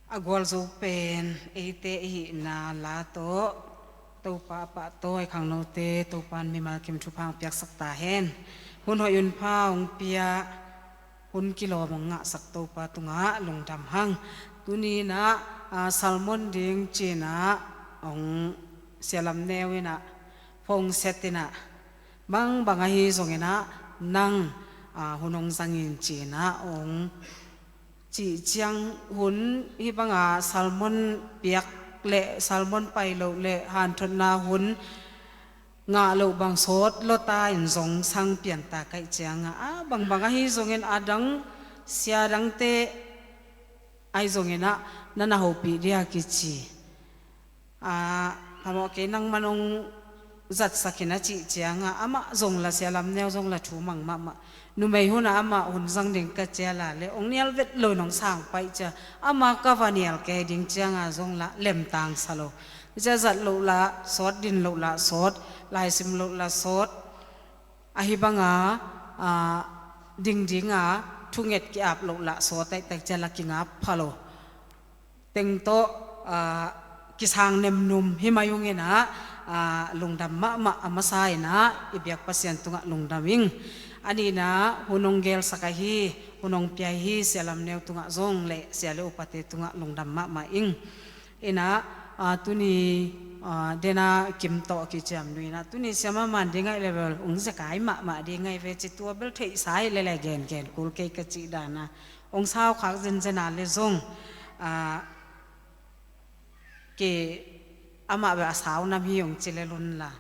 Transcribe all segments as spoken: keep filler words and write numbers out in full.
A gualzo pen eite i hihna la tawh Topa a pahtawi khangnote Topa in mimal kim thupha hong piaksak ta hen. Hun hoih hun pha hong pia, hun kilawm hong ngahsak Topa tungah lungdam hang. Tuni inah, ah, sermon ding ci-inah hong sialam neu inah phone set inah, bangbang ahi zonginah nang, ah, hun hong zangin ci-inah hong cih ciang, hun hih banga sermon piak le sermon pai loh le hanthotna hun ngah loh bang sawt lota in zong sang pian ta kaih cianga, a bangbang ahi zongin a dang sia dangte ahi zonginah na na hopih dia kici. Ah, phamawh kei, nangman hong zatsak in a cih cianga, amah zong la, sialam neu zong la thu mang mahmah. Numei hunah amah hun zang ding ka cia la le hong nial vet lo in hong sang paih cia, amah ka va nial kei ding cianga zong la lemtang sa lo. Cia zat loh la sawt, din loh la sawt, laisim loh la sawt, ahi banga, ah, dingdinga thunget ki-ap loh la sawt, aihtak cia la kingap pha lo teng tawh, ah, kisang nemnum hi mai unginah, ah, lungdam mahmah, a masa inah i biak Pasian tungah lungdam ing. A nihna hun hong gelsak ahi, hun hong pia hi, sialam neu tungah zong le sia le upate tungah lungdam mahmah ing. Inah, ah, tuni, ah, dena kim tawh kiciam nu inah tuni siama man ding aih level ung zekai mahmah ding aih ve ci, tua bel theihsa aih lele gengen kul kei ka cih dana. Hong saukhak zenzen a le zong, ah, ke amah beh a sau nam hi hong ci le lunla.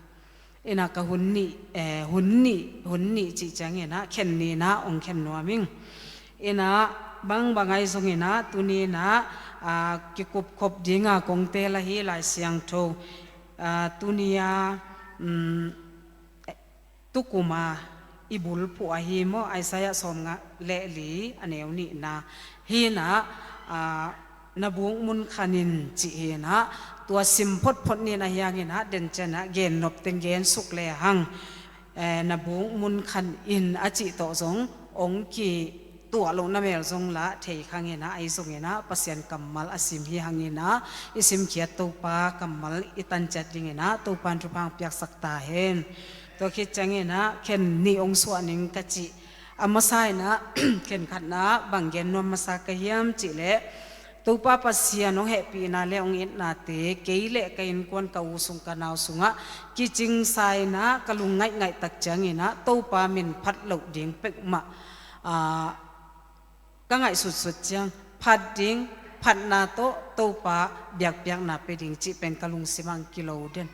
Inah ka hun nih, eh, hun nih, hun nih cih cianginah khen ni inah hong khen nuam ing. Inah bangbang ahi zonginah tuni inah, ah, kikupkhop dinga kong teel ahi Lai Siangtho, ah, tuni a, um, tukuma i bulphuh ahi maw, Isaiah sawmnga le li a neu nihna hi inah, ah, na buk mun khanin cih hi inah, tua sim photphot nin ahi hanginah den cianah gennop teng gensuk le hang, eh, na buk mun khan in a cih tawh zong hong ki tuah lohna mel zong la thei khanginah, ahi zonginah Pasian kammal a sim hi hanginah i simkhiat Topa kammal i tanciat dinginah Topa in thupha hong piaksak ta hen. Tua khit cianginah khen nih hong suah ning ka cih. A masa inah khenkhatna bang gen nuam masa ka hiam cihleh, Topa Pasian hong hehpihna le hong itnate kei le ka innkuan, ka u sung, ka nau sungah kicingsa inah ka lung ngaihngaih tak cianginah Topa min phat loh ding peuhmah, ah, ka ngaihsutsut ciang phat ding, phatna tawh Topa biakpiakna pia ding cih pen ka lungsim ah hong kilo den.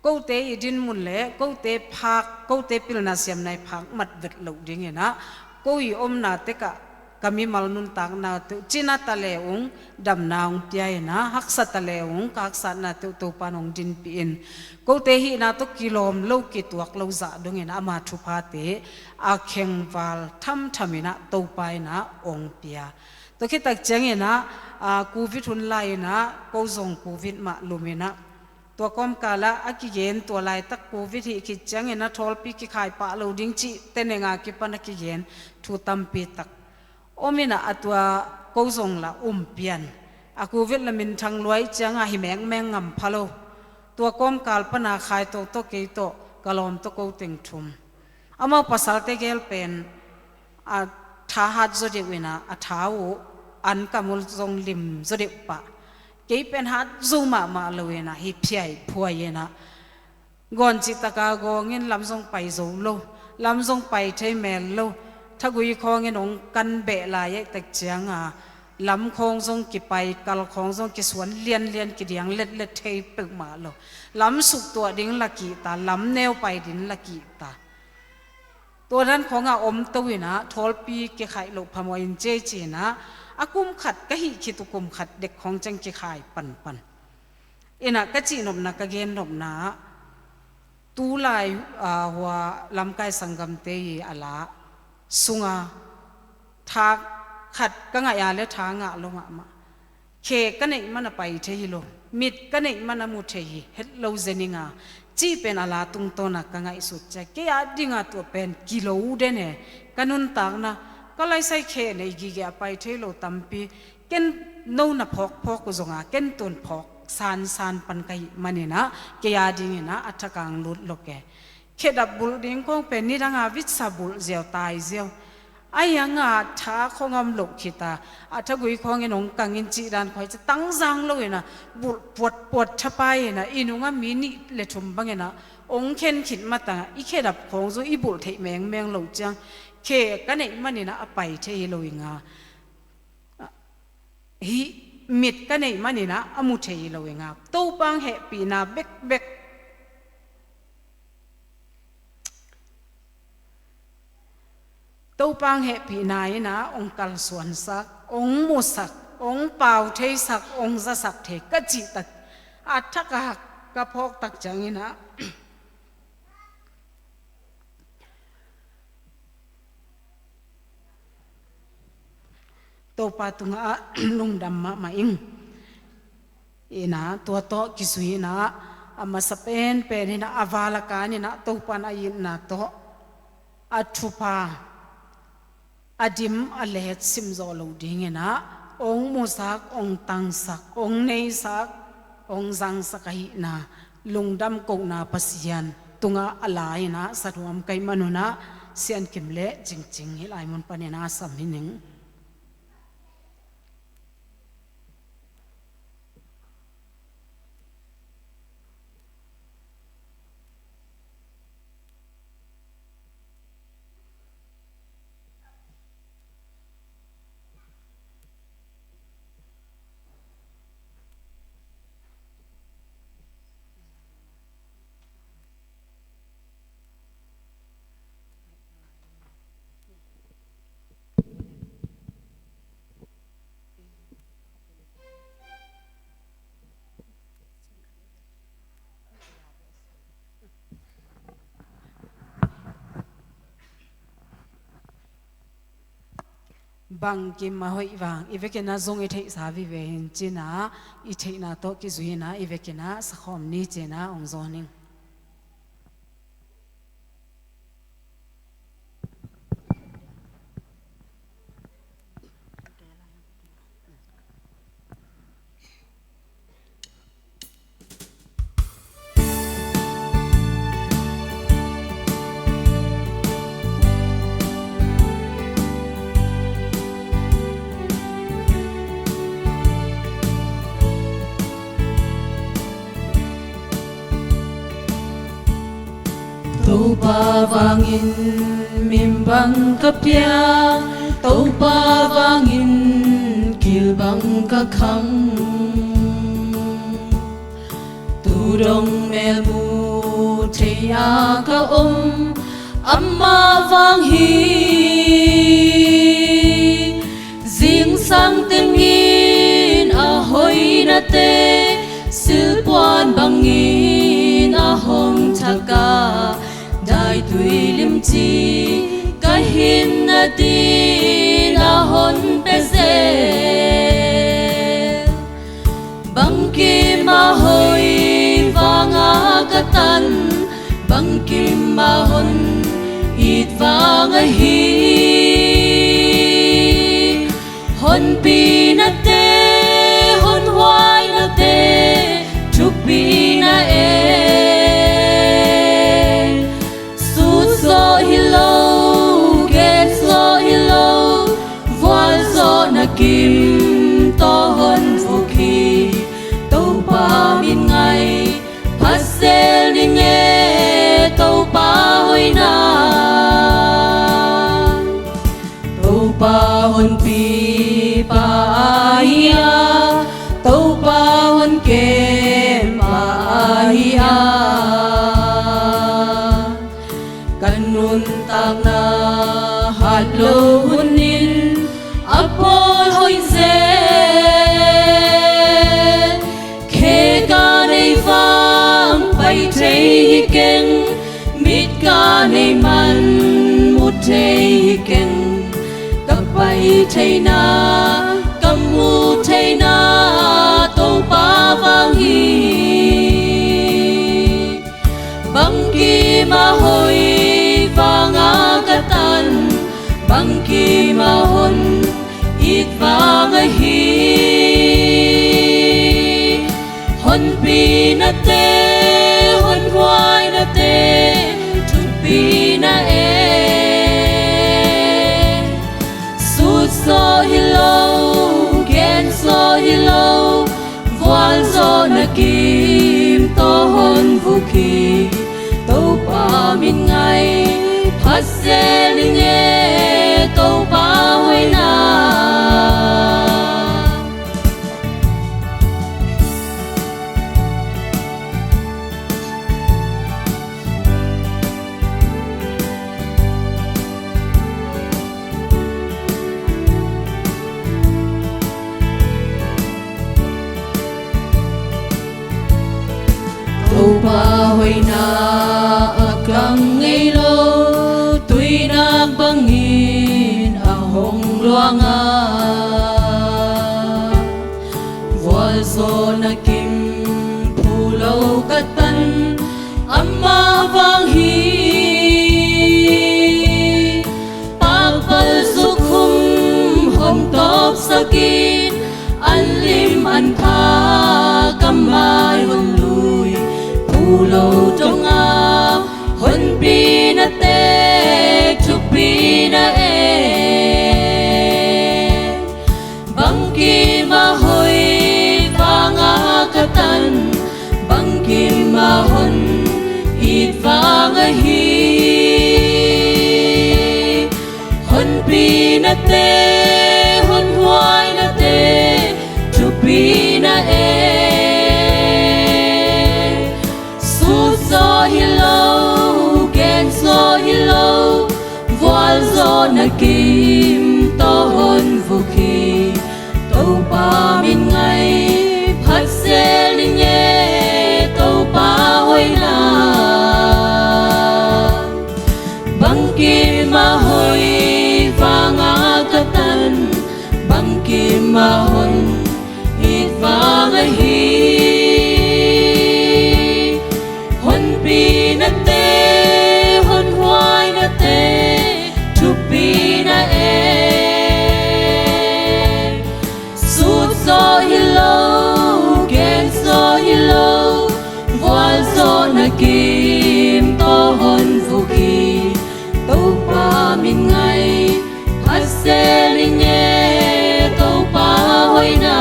Kote i dinmun le kote phak, kote pilna siamna i phak mat vet loh dinginah, ko i omna tekah ka mimal nuntakna teuh cina ta le ung damna hong pia inah, haksa ta le ung ka haksatna teuh Topa in hong dinpih in, kote hihna tawh kilawm lo, kituak lo zah donginah ama thuphate a khengval thamthaminah Topa inah hong pia. Tua khit tak cianginah, ah, Covid hun lai inah ko zong Covid mah luminah, tua kawmkalah a kigen, tua laitak Covid hih khit cianginah thawlpi kikhai pah lo ding cih tenenga kipan a kigen thu tampi tak ominah, a tua ko zong la um pian. A Covid la minthang luai cianga hi mengmeng ngam pha lo. Tua kawmkal pana khai tawh tawh kei tawh ka lawm tawh ko teng thum. Amau pasalte gel pen a tha hat zaw deuh inah, a tha uh an kam uh zong lim zaw deuh pah. Kei pen hat zo mahmah lo inah hi phiaiphuai inah, gawn cihtaka gawngin lam zong pai zo lo, lam zong pai thei mel lo. Thagui khawngin hong kan beh lai aih tak cianga lam khawng zong kipai, kal khawng zong kisuan lianlian, kidiang letlet thei peuhmah lo. Lam suktuah ding la kihta, lam neu pai ding la kihta. Tua dan khawngah om to inah thawlpi kikhaih loh phamawh in cei ci inah, a kum khat ka hih khit uh kum khat dek khawng ciang kikhai panpan. Inah ka cihnopna, ka gennopna ah, tulai, ah, hua lamkai sanggamte i a la sunga tha khat ka ngaih a le tha ngah lo mahmah. Khe ka neih man a pai thei hi lo, mit ka neih man a mu thei hi het lo zeninga cih pen a la tungtawna ka ngaihsut cia. Kei a dinga tua pen kilo den e, ka nuntakna, ka laisai khe neih gige a pai thei lo tampi, Ken no na phawkphawk uh zonga ken tun phawk sansan pan ka hih maninah kei a dinginah a thakang lut lo ke. Khedap bulh ding khawng pen nidanga vitsa bulh ziau tai ziau. A hianga tha khawng a om loh khita a thagui khawngin hong kangin cihdan khawng hi ca tangzang loinah bulh puatpuat thapai inah i nunga mi nih le thum banginah hong khen khit matangah i khedap khawng zu i bulh theih mengmeng loh ciang khe ka neih maninah a pai thei hi lo inga hih mit ka neih maninah a mu thei hi lo inga Topa hong hehpihna bekbek Topa hong hehpihna inah hong kalsuansak hong musak hong pau theisak hong zasak thei ka cihtak a thak a hak ka phawktak cianginah Topa tungah lungdam mahmah ing. Inah tua tawh kizui inah a masa penpen inah a vala kan inah Topa in a itna tawh a thupha a dim a let simzawh loh dinginah hong musak hong tangsak hong neisak hong zangsak ahihna lungdam kohna Pasian tungah a la inah sathuam ka hih manunah Siankim le Cingcing hih lai mun paninah a sam hi ning. Bangkim a hoih vang i vekinah zong i theihsa vive hin cinah i theihna tawh kizui inah i vekinah sakhawm ni cinah hong zawn ing. Topa vangin min bang ka pia, Topa vangin kil bang ka khang. Tu dong melmu thei a ka om, amah vang hi. Zingsang tengin a hoinate silpuan bangin a hong thak a, daitui limci ka hinna din a hon pia zel. Bangkim a hoih vanga ka tan, bangkim a hon it vang ahi. Honpinate, honhuainate, thupina e. Sut zawh hi lo, get zawh hi lo, vual zawhna kim tawh hon vuk hi. Topa min ngai phazel ning e, Topa hoihna. Topa honpipa ahi a, Topa honkempa ahi a, ka nuntakna hat lo hunin a pawl hoih zel. Khe ka nei vang pai thei hi keng, mit ka nei man mu thei hi keng. Ka pai theihna, ka mu theihna Topa vang hi. Bangkim a hoih vanga ka tan, bangkim a hon it vang ahi. Nate, honhuai nate, thupi na e. Sut zaw hi lo, gen zaw hi lo, vualzawhna kim tawh hon vuk hi. Topa min ngai phat zel ning e, Topa hoihna. Topa hoihna a kang ngei lo, tuinak bangin a hong luang a, vualzawhna kim phu lo ka tan, amah vang hi. Pakpal zukhum hong tawpsakin, an lim an pha ka mai hong lui, phu lo dong a, honpi nate, thupi na e. Bangkim a hoih vanga ka tan, bangkim a hon it vang ahi. Honpi nate, honhuai nate, thupi na e. Sut zaw hi lo, gen zaw hi lo, vualzawhna kim tawh hon vuk hi. Topa min ngai phat zel ning e, Topa hoihna. Bangkim a hoih vanga ka tan, bangkim a hon it vang ahi. Honpi nate, honhuai nate, thupi na e. Sut zaw hi lo, gen zaw hi lo, vualzawhna kim tawh hon vuk hi. Topa min ngai phat zel ning e, Topa hoihna.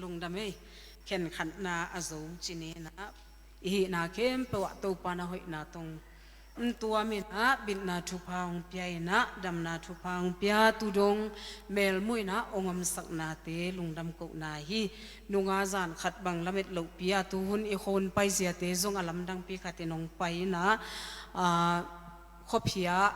Lungdam ei, khenkhatna a zo ci ni in ah, i hihna khempeuh ah Topa na hoihna tawh hong tuam in ah, bitna thupha hong pia in ah, damna thupha hong pia, tu dong melmuh in ah hong omsaknate lungdam kohna hi. Nunga zan khat bang lamet lohpi a, tu hun i khuahun paiziate zong a lamdangpi khat in hong pai in ah, aa, khuaphia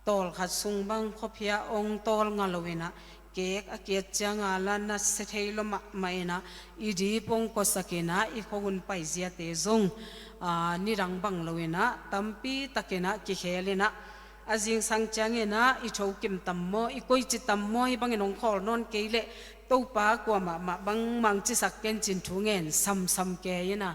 tawlkhat sung bang khuaphia hong tawlnga lo in ah, kek a kiat cianga la nasia thei lua mahmah in ah, i dip hong kuasak in ah, i khuahun paiziate zong, aa, nidang bang lo in ah, tampi tak in ah kikhel in ah, a zingsang ciangin ah i thokim tam maw, i koici tam maw, hih bangin hong khawl nawn kei leh Topa kuamah mah bangmah hong cisak ken ci-in thu ngen samsam kei in ah,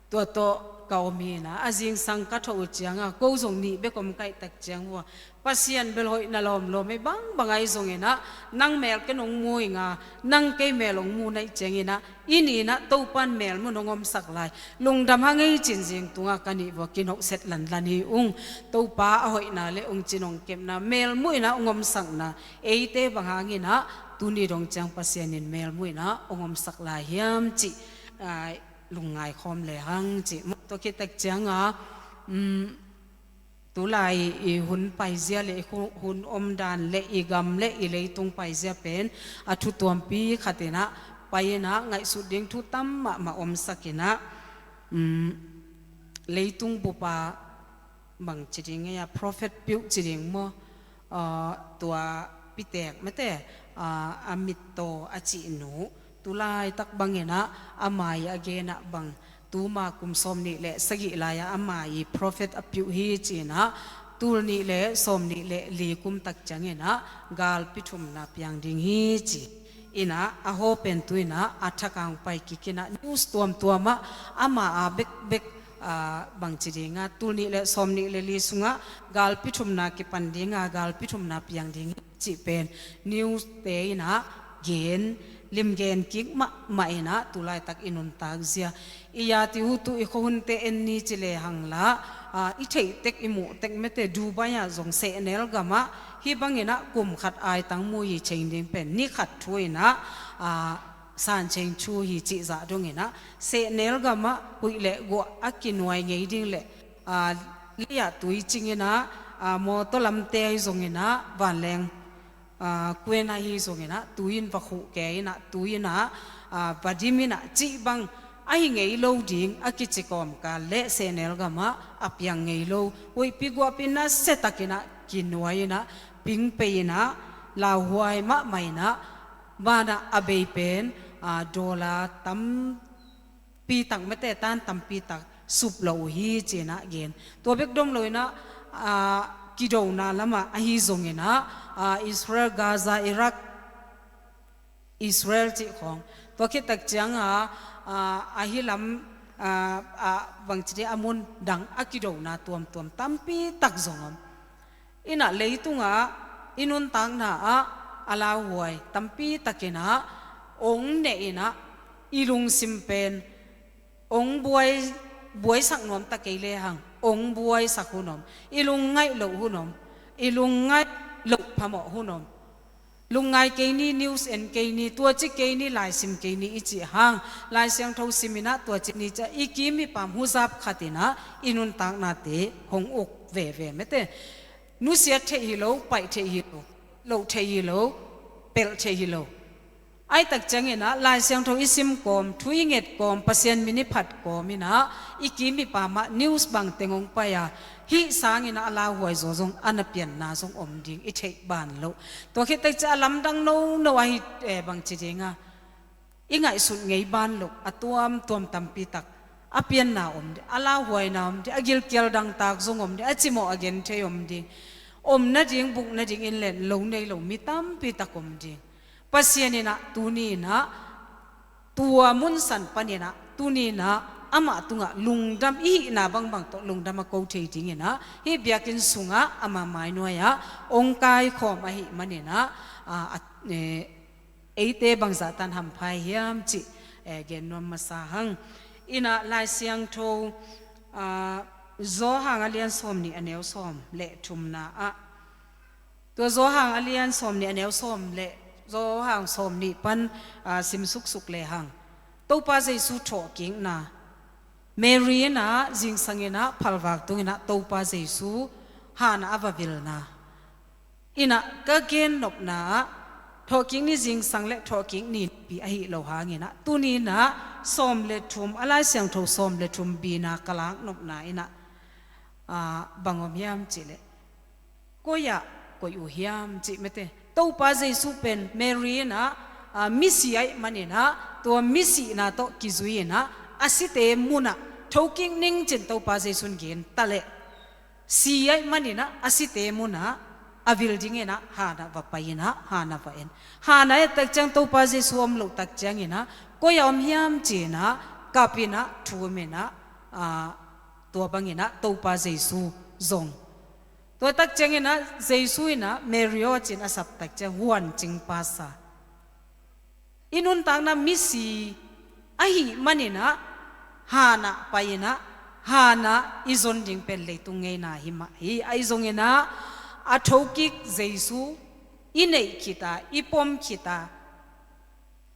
tua tawh ka om hi in ah, a zingsang ka thoh uh cianga ko zong nih bek om ka hih tak ciang uh ah, Pasian bel hoihna lawmlawm ei, bangbang ahi zongin ah, nang mel ken hong mu ing a, nang kei mel hong mu na hih ciangin ah, i nih in ah Topa in melmuh in hong omsak lai, lungdam hang ei ci-in zing tungah ka nih uh ah kinawhset lanlan hi ung. Topa a hoihna le hong cin hong kepna, melmuh in ah hong omsakna, eite bang hangin ah tuni dong ciang Pasian in melmuh in ah hong omsak lai hiam cih, aa, lungngai khawm le hang cih. Mawh, tua khit tak cianga, um, tulai i hun paizia le i hu-, hun omdan le i gam le i leitung paizia pen a thu tuampi khat in ah pai in ah, ngaihsut ding thu tam mahmah omsak in ah, um, leitung bup a bang ci ding ei a, prophet piuh ci ding maw, aa, tua pitek mate, aa, a mittaw a cihnu, tulaitak bangin ah ama i a gen ah bang, tuma kum sawmnih le sagih lai-a ama i prophet a piuh hi ci-in ah, tul nih le sawm nih le li kum tak ciangin ah galpi thumna piang ding hi ci. In ah a haw pen tu in ah a thak ah hong pai kik in ah news tuamtuam ah ama a bekbek, ah, bangci ding a tul nih le sawm nih le li sungah galpi thumna kipan ding a galpi thumna piang ding hi cih pen news te in ah gen, limgen kik mahmah in ah tu laitak i nuntak zia. I yati uh tu i khuahunte en ni ci lehang la, ah, i theih tek i muh tek mete Dubai ah zong sehnel gam ah hih bangin ah kum khat aitang mu hi ceng ding pen ni khat thu in ah, ah, san ceng thu hi cih zah dong in ah sehnel gam ah huih le guah a kinuai ngei ding le, ah, lei ah tui cing in ah, ah, mawtaw lamte ahi zong in ah vanleng, ah, kuen ahi zong in ah tui in va khuh kei in ah tui in ah, ah, va dim in ah cih bang ahi ngei lo ding a kici kawmkal le sehnel gam ah a piang ngei lo huihpi guahpi nasia tak in ah kinuai in ah pingpei in ah lauhuai mahmah in ah van ah a bei pen, ah, dollar tam pi tak mete tan tampi tak sup lo uh hi ci in ah gen. Tua bek dom lo in ah, ah, kidona lam ah ahi zong in ah, ah, Israel, Gaza, Iraq, Israel cih khawng. Tua khit tak ciang ah, ah, ahi lam, ah, ah, bangci ding a mun dang a kidona tuamtuam tampi tak zong om. In ah leitung ah i nuntakna ah a lauhuai tampi tak in ah ong neh in ah i lungsim pen ong buai, buaisak nuam ta kei lehang ong buaisak hun om, i lungngaih loh hun om, i lungngaih loh phamawh hun om. Lungngai kei ni, news en kei ni, tua ci kei ni, laisim kei ni i cih hang Lai Siangtho sim in ah tua ci ni ciah i kim i pam huzap khat in ah i nuntaknate hong uk veve mete. Nusiat theih hi lo, paih theih hi lo, loh theih hi lo, pelh theih hi lo. Ai tak ciangin ah Lai Siangtho i sim kawm, thu i nget kawm, Pasian min i phat kawm in ah i kim i pam ah news bang teng hong pai a hih sangin ah a lauhuai zaw zong a na pianna zong om ding i theih ban loh. Tua khit tak ciah a lamdang nono ahi, eh, bangci ding a i ngaihsut ngei ban loh a tuamtuam tampi tak a pianna om ding, a lauhuaina om ding, a gilkial dangtak zong om ding, a cimawh a genthei om ding, om nading buk nading in len lo nei lo mi tampi tak om ding. Pasian in ah tuni in ah tua munsan panin ah tuni in ah amah tungah lungdam i hihna bangbang tawh lungdam a ko thei dingin ah hih biakinn sungah ama mainuai ah ong kaikhawm ahih manin ah, ah, a, eh, eite bangzah tan hampha hiam cih, eh, gen nuam masa hang. In ah Lai Siangtho, ah, Zawhang a lian sawm nih a neu sawm le thumna ah, tua Zawhang a lian sawm nih a neu sawm le Zawhang sawm nih pan, ah, sim suksuk lehang Topa Jesu thawhkikna, Mary in ah zingsang in ah phalvak tung in ah Topa Jesu han ah a va vilna. In ah ka gen nopna ah thawhkik ni zingsang le thawhkik ni nipi ahi lo hangin ah tuni in ah sawm le thum, a Lai Siangtho sawm le thum bina ka lak nopna in ah, ah, bang om hiam cih leh koi ah koih uh hiam cih mete. Topa Jesu pen Mary in ah, ah, misi ahih manin ah tua misihna tawh kizui in ah a site munah thokik ning cin Topa Jesu in gen ta leh si ahih manin ah a site munah a vil dingin ah han ah va pai in ah han ah va en. Han ah et tak ciang Topa Jesu om loh tak ciangin ah koi ah om hiam ci in ah kap in ah thum in ah, ah, tua bangin ah Topa Jesu zong. Tua tak ciangin ah Jesu in ah Mary aw cin a sap tak ciang huan cing pasa. I nuntakna misi ahih manin ah han ah pai in ah han ah i zon ding pen leitung ngeina hi mah hi. Ahi zongin ah a thokik Jesu i neih khit a, i pom khit a,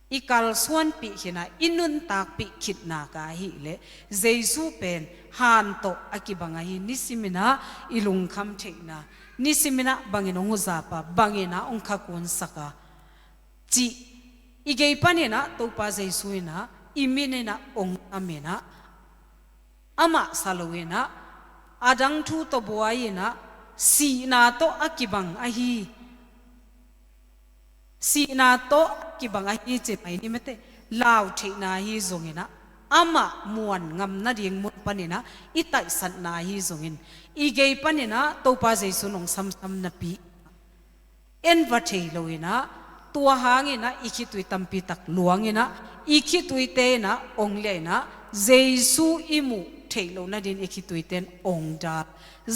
i kalsuanpih khit a, i nuntakpih khit nak a ahih leh Jesu pen han tawh a kibang ahi, nisim in ah i lungkham theihna, nisim in ah bangin hong huzap a, bangin ah hong khakunsak a cih i gei panin ah Topa Jesu in ah i min in ah hong tam in ah amah sa lo in ah a dang thu tawh buai in ah sihna tawh a kibang ahi, sihna tawh a kibang ahi ci mai ni mete, lau theihna ahi zongin ah amah muan ngam nading mun paninah i taihsatna ahi zongin i gei paninah Topa Jesu in hong samsam napi en va thei loinah tua hanginah i khitui tampitak luanginah i khituite inah hong liainah Jesu i muh theih loh nadin i khituite in hong dal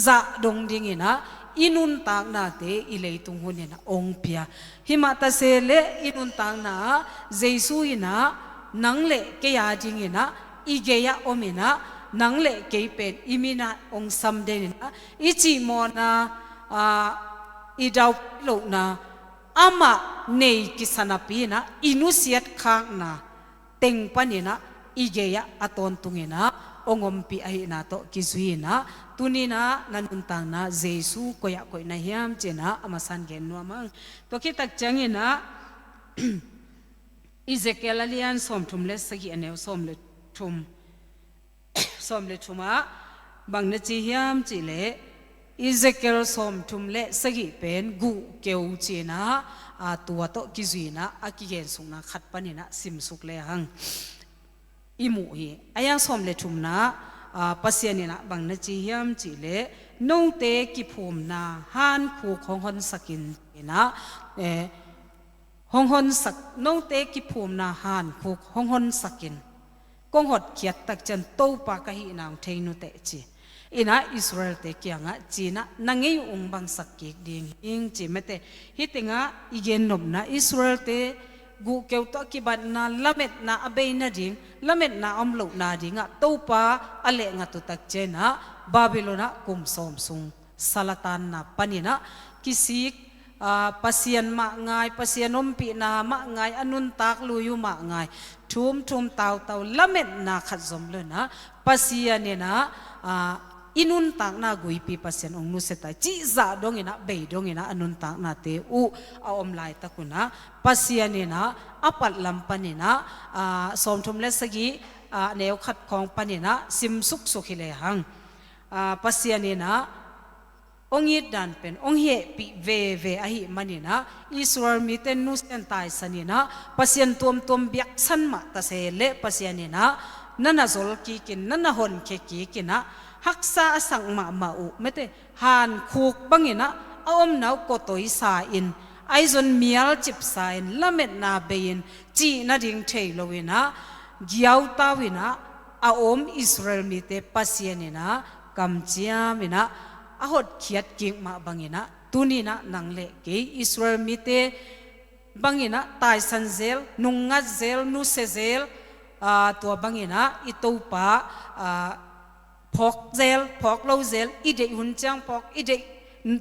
zah dong dinginah i nuntaknate i leitung huninah hong pia. Himah tase le i nuntakna ah Jesu inah nang le kei a dinginah i gei ah ominah nang le kei pen i minah hong sam deninah i cihmawhna, aa, i daupi lohna amah nei kisa napi inah i nusiat khakna teng paninah i gei ah a tawntunginah hong ompih ahihna tawh kizui inah tuninah na nuntakna Jesu koi ah koih na hiam cinah a masan gen nuam ang. Tua khit tak cianginah Ezekiel a lian sawmthum le sagih a neu sawm le thum, sawm le thum ah bang na ci hiam cihleh Ezekiel sawmthum le sagih pen guh keu cinah, aa, tua tawh kizuinah a kigen sukna khat paninah simsuk lehang i muh hi. A yang sawm le thumna ah, Pasian inah bang na ci hiam cihleh note kiphumna hankhuk hong honsakin cinah, eh, hong honsak, note kiphumna hankhuk hong honsakin kong hotkhiat tak ciang Topa ka hihna hong thei nuteh ci. Inah Israelte kiangah cinah na ngei ung bangsak kik ding hing ci mete. Hih tengah i gennopna Israelte guh keu tawh a kibatna lametna a bei nading, lametna a om loh nadingah Topa a lehngat uh tak cianginah Babylon ah kum sawm sung salatanna paninah kisik, aa, Pasian mah ngai, Pasian ompihna mah ngai, a nuntak lui uh mah ngai, thumthum tautau lametna khat zom loinah Pasian inah, aa, i nuntakna guipi Pasian hong nusia ta cih zah donginah bei donginah a nuntaknate uh a om laitak unah Pasian inah a patlam paninah, aa, sawmthum le sagih, aa, neu khat khawng paninah simsuksuk hi lehang, aa, Pasian inah hong it dan pen hong hehpih veve ahih maninah Israel mite nusian taisaninah Pasian tuamtuam biaksan mah tase le Pasian inah na na zol kikin na na honkhia kikinah haksa a sak mahmah uh mete hankhuk banginah a omna uh kawtoi sa-in aizon mial cipsa-in lametna bei-in cih nading thei loinah giautau inah a om Israel mite Pasian inah kamciam inah a hotkhiat kik mah banginah tuninah nang le kei Israel mite banginah taisan zel, nungngat zel, nusia zel, aa, tua banginah i Topa, aa, phawk zel, phawk lo zel, i deih hun ciang phawk, i deih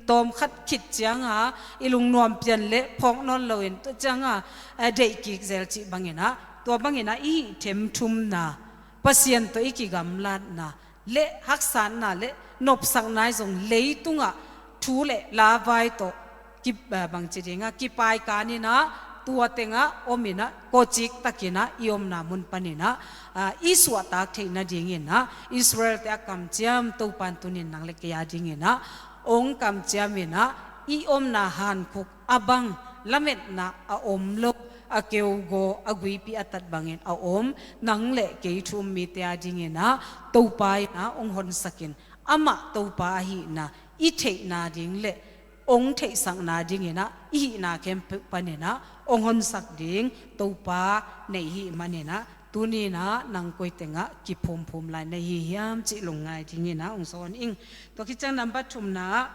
tawm khat khit cianga i lungnuam pian le phawk nawn loin tua cianga, aa, deih kik zel cih banginah tua banginah i hih themthumna Pasian tawh i kigamlatna le haksatna le nopsakna i zong leitungah thu le lavai tawh ki, ah, bangci dingah kipaikaninah tua tengah ominah kawcik takinah i omna mun paninah, ah, i suahtak theih nadinginah Israelte a kamciam Topan tunin nang le kei a dinginah hong kamciaminah i omna hankhuk a bang lametna a om lo a keugaw a guipi a tat bangin a om nang le kei thu um mite a dinginah Topa inah hong honsakin amah Topa ahihna i theihna ding le hong theihsakna dinginah i hihna khempeuh paninah hong honsak ding Topa nei hih maninah tuninah nang koi tengah kiphumphum lai na hi hiam cih lungngai dinginah hong sawn ing. Tua khit ciang nambat thumna ah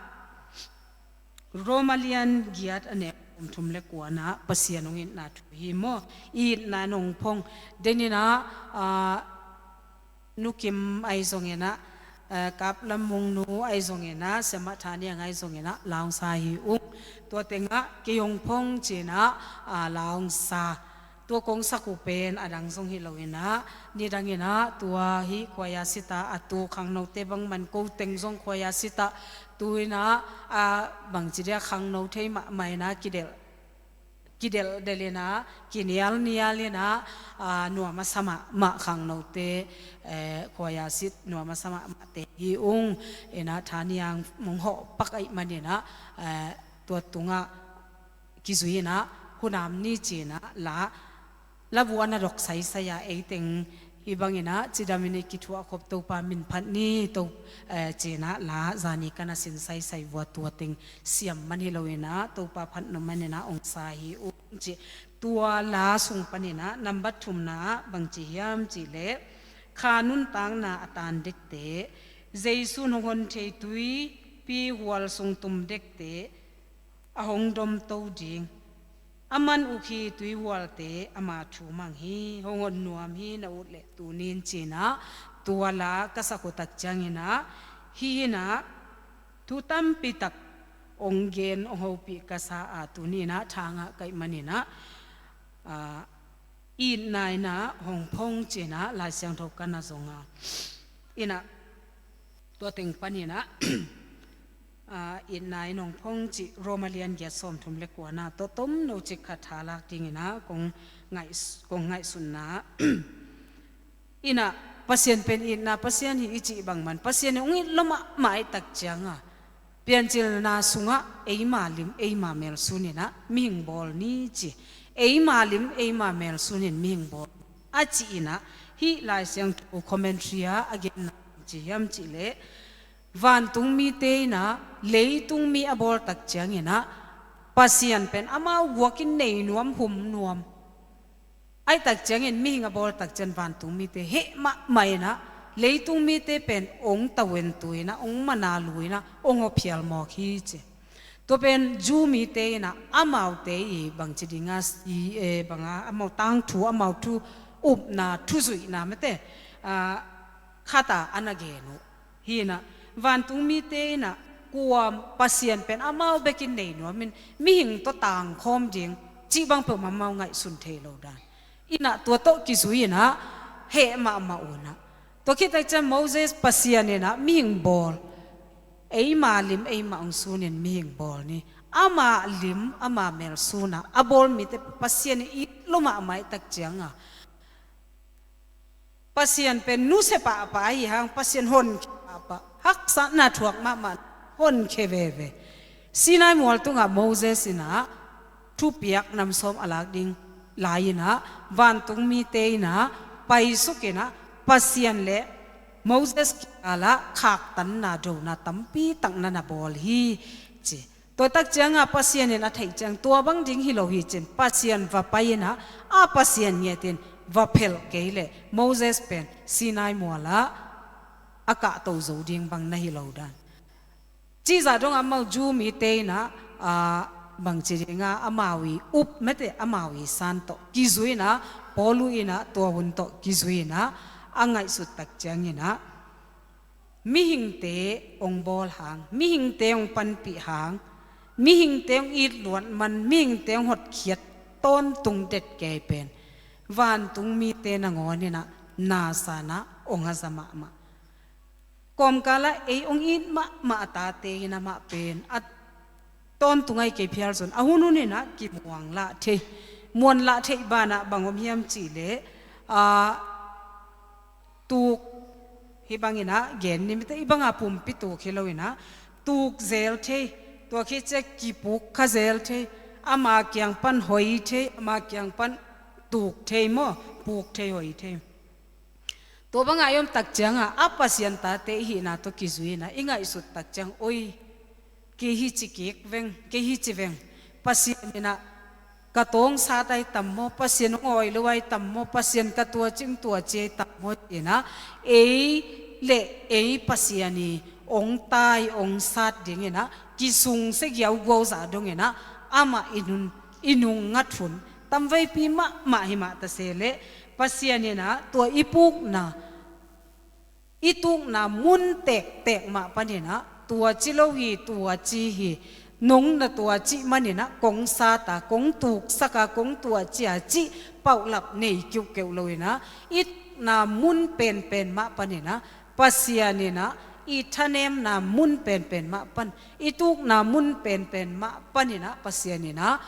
Roma lian giat a neu sawmthum le kuanah Pasian hong itna thu hi maw? I itna in hong phong. Deninah, ah, Nu Kim ahi zonginah, ah, Kap Lam Mung nu ahi zonginah, Siamah Thaniang ahi zonginah la hong sa hi ung. Tua tengah kei hong phong cinah, ah, la hong sa. Tua kong sak uh pen a dang zong hi loinah nidanginah tua hih khuaia sita a tu khangnote bang man ko teng zong khuaia sita tuinah, a, bangci dia khangno thei mahmah inah kidelh, kidelhdelh inah kinialnial inah, a, nuam a sa mahmah khangnote, eh, khuaia sit nuam a sa mahmahte hi ung. Inah Thaniang mong hawh pak ahih maninah, eh, tua tungah kizui inah hunam ni cinah la, la vuana dok saisai a eiteng Hih bangin ah cidam in i kithuah khop Topa min phat ni. To, eh, ci-in ah la zani ka na sin saisai vua, tua teng siam man hi lo in ah Topa phat nop man in ah ong sa hi ung ci. Tua la sung panin ah nambat thumna ah bang ci hiam cih leh, kha nuntakna a tan dekte, Jesu'n hong hon thei tuipi hual sung tum dekte a hong domto ding. A man uk hi, tuihualte ama thu mang hi, hong hon nuam hi. Na ut leh tuni-in ci-in ah tua la ka sak uh tak ciangin ah, hih in ah thu tampi tak ong gen ong hopih ka sa a, tuni-in ah tha ngah ka hih manin ah, ah, itna in ah hong phong ci-in ah Lai Siangtho ka na zong a. In ah tua teng panin ah, ah, itna in hong phong cih Roma lian giat sawmthum le kuana tawh tomno cik khat tha lak dingin ah kong ngaih-, kong ngaihsunna. In ah Pasian pen itna Pasian hi i cih bang man, Pasian in hong it lua mahmah ahih tak ciang a, piancilna sungah eima lim eima mel sun in ah mihing bawl ni ci. Eima lim eima mel sun in mihing bawl a ci in ah, hih Lai Siangtho commentary ah a genna ci hiam cih leh, vantung mite in ah leitung mi a bawl tak ciangin ah Pasian pen amau guak in nei nuam, hum nuam. Ahih tak ciangin mihing a bawl tak ciang vantung mite heh mahmah in ah leitung mite pen ong tawentu in ah, ong mana lu in ah, ong hawphial mawk hi ci. Tua pen Jew mite in ah amaute i bangci ding a, i, eh, bang a, amau tangthu, amau thu upna, thuzuihna mate, ah, khat a a na gen uh. Hi in ah vantung mite in ah kua Pasian pen amau bekin nei nuam in mihing tawh tangkhawm ding cih bang peuhmah amau ngaihsun thei lo dan. In ah tua tawh kizui in ah heh mahmah uh in ah. Tua khit tak ciang Moses, Pasian in ah mihing bawl, eima lim eima ong sun in mihing bawl ni. Ama lim ama mel sun a a bawl mite Pasian in it lua mahmah ahih tak ciang a, Pasian pen nusia pahpah ahi hang, Pasian honkhia pahpah, haksatna thuak mahmah, honkhia veve. Sinai mual tungah Moses in ah thupiak nam sawm a lak ding lai in ah vantung mite in ah paisuk in ah Pasian le Moses kikal ah khaktanna, dona tampi tak na na bawl hi ci. Tua tak ciang a Pasian in a theih ciang tua bang ding hi lo hi ci-in Pasian va pai in ah, a Pasian ngiat in va phelh kei leh Moses pen Sinai mual ah a kahto zo ding bang na hi lo dan. Cih zah dong amau Jew mite in ah, ah, bangci ding a, amau i up mate, amau i san tawh kizui in ah, Paulu in ah tua hun tawh kizui in ah a ngaihsut tak ciangin ah, mihingte ong bawl hang, mihingte ong panpih hang, mihingte ong it luat man, mihingte ong hotkhiat tawntung det kei pen vantung mite nangawn in ah na san ah ong haza mahmah. Kawmkal ah ei ong it mahmah a tate in amah pen a tawntung ahi kei phial zong a hun hun in ah kimuang lah thei, muan lah thei banah bang om hiam cih leh, ah, tuk, hih bang in ah gen ni mate, hih bang a pumpi tuk hi lo in ah tuk zel thei, tua khit ciang kipuk kha zel thei, ama kiang pan hoi thei, ama kiang pan tuk thei maw, puk thei, hoi thei. Tua bang a i om tak ciang a, a Pasian tate i hihna tawh kizui in ah i ngaihsut tak ciang, oi, kei hi ci kik veng, kei hi ci veng. Pasian in ah ka tawngsat ahi tam maw, Pasian hong awi lo ahi tam maw, Pasian ka tuaci hong tuaci ahi tam maw ci in ah, ei le ei Pasian i ong tai ong sat ding in ah kisungsia giauguau zah dong in ah amah i nun, i nung ngat hun tamveipi mahmah hi mah ta se leh, Pasian in ah tua i pukna, i tukna mun tektek mah pan in ah tuaci lo hi, tuaci hi, nong na tuaci man in ah kong sat a, kong tuksak a, kong tuaci a cih paulap nei kiuhkeuh lo in ah, i tukna mun penpen mah pan in ah Pasian in ah, i thanemna mun penpen mah pan, i tukna mun penpen mah pan in ah Pasian in ah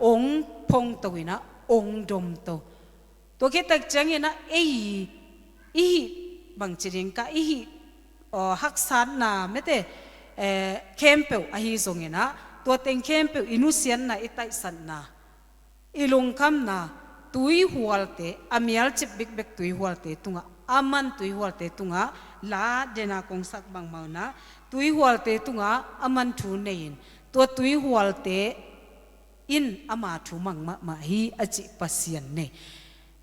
ong phongto in ah ong domto. Tua khit tak ciangin ah ei i hih, bangci ding ka, i hih, aw, haksatna mate, eh, khempeuh ahi zongin ah, tua teng khempeuh i nusiatna, i taihsatna, i lungkhamna, tuihualte, a mialcip bikbek tuihualte tungah, a man tuihualte tungah, la dena kong sak bangmah unah, tuihualte tungah a man thu nei in, tua tuihualte in ama thu mang mahmah hi a cih Pasian nei.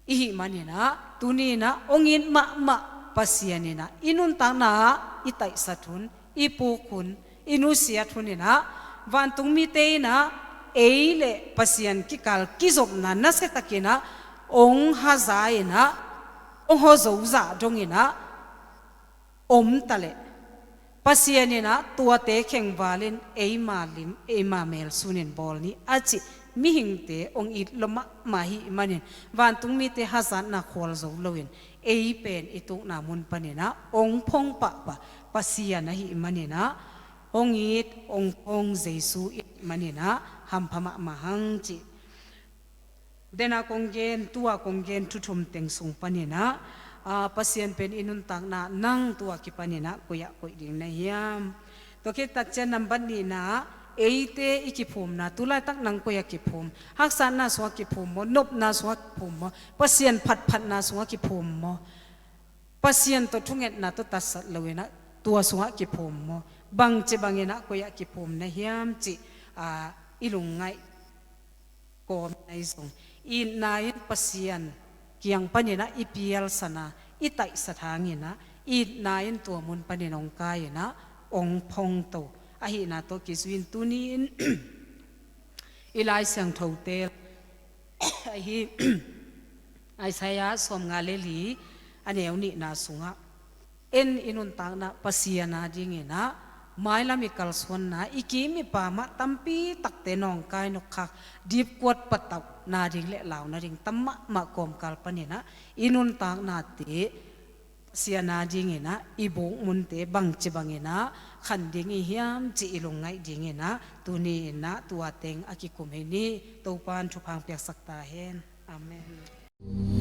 Ihih maninah, tuninah, ong it mahmah Pasian inah, i nuntakna ah i taihsat hun, i puk hun, i nusiat hun inah, vantung mite inah, ei le Pasian kikal kizopna nasiatakinah, ong haza inah, ong hawzo zah donginah, om taleh, Pasian inah tuate khengvalin eima lim, eima mel sunin bawl ni a cih mihingte ong it lo mahmah hi manin, vantung mite hazatna khual zo loin, ei pen i tukna mun paninah ong phong pahpah Pasian ahi maninah, ong it, ong phong Jesu i maninah hampha mahmah hang cih. Dena kong gen, tua kong gen thu thum teng sung paninah, a, Pasian pen i nuntakna nang tua kipaninah koiah koih ding na hiam? Tua khit takciang nambat nihna, eite i kiphumna, tulaitak nang koiah kiphum? Haksatna sungah kiphum maw, nopna sungah kiphum maw, Pasian phatphatna sungah kiphum maw, Pasian tawh thungetna tawh tatsat loinah tua sungah kiphum maw, bangci banginah koiah kiphum na hiam cih, a, i lungngaih kawm nai zong, itna in Pasian kiang paninah i pialsana, i taihsat hanginah, itna in tua mun panin ong kai inah, ong phong to ahihna tawh kizuin tuni in i Lai Siangthote ahi Isaiah sawmnga le li a neu nihna sungah, en i nuntakna Pasian a dinginah, mailam i kalsuanna, i kim i pam ah tampi takte nawngkai nokkhak, dipkuat patauhna ding le launa ding tam mahmah kawmkal paninah, i nuntaknate Pasian a dinginah, i buk munte bangci banginah khan ding i hiam cih i lungngaih dinginah, tuni inah tua teng a kikum hi ni. Topan thupha piaksak ta hen. Amen.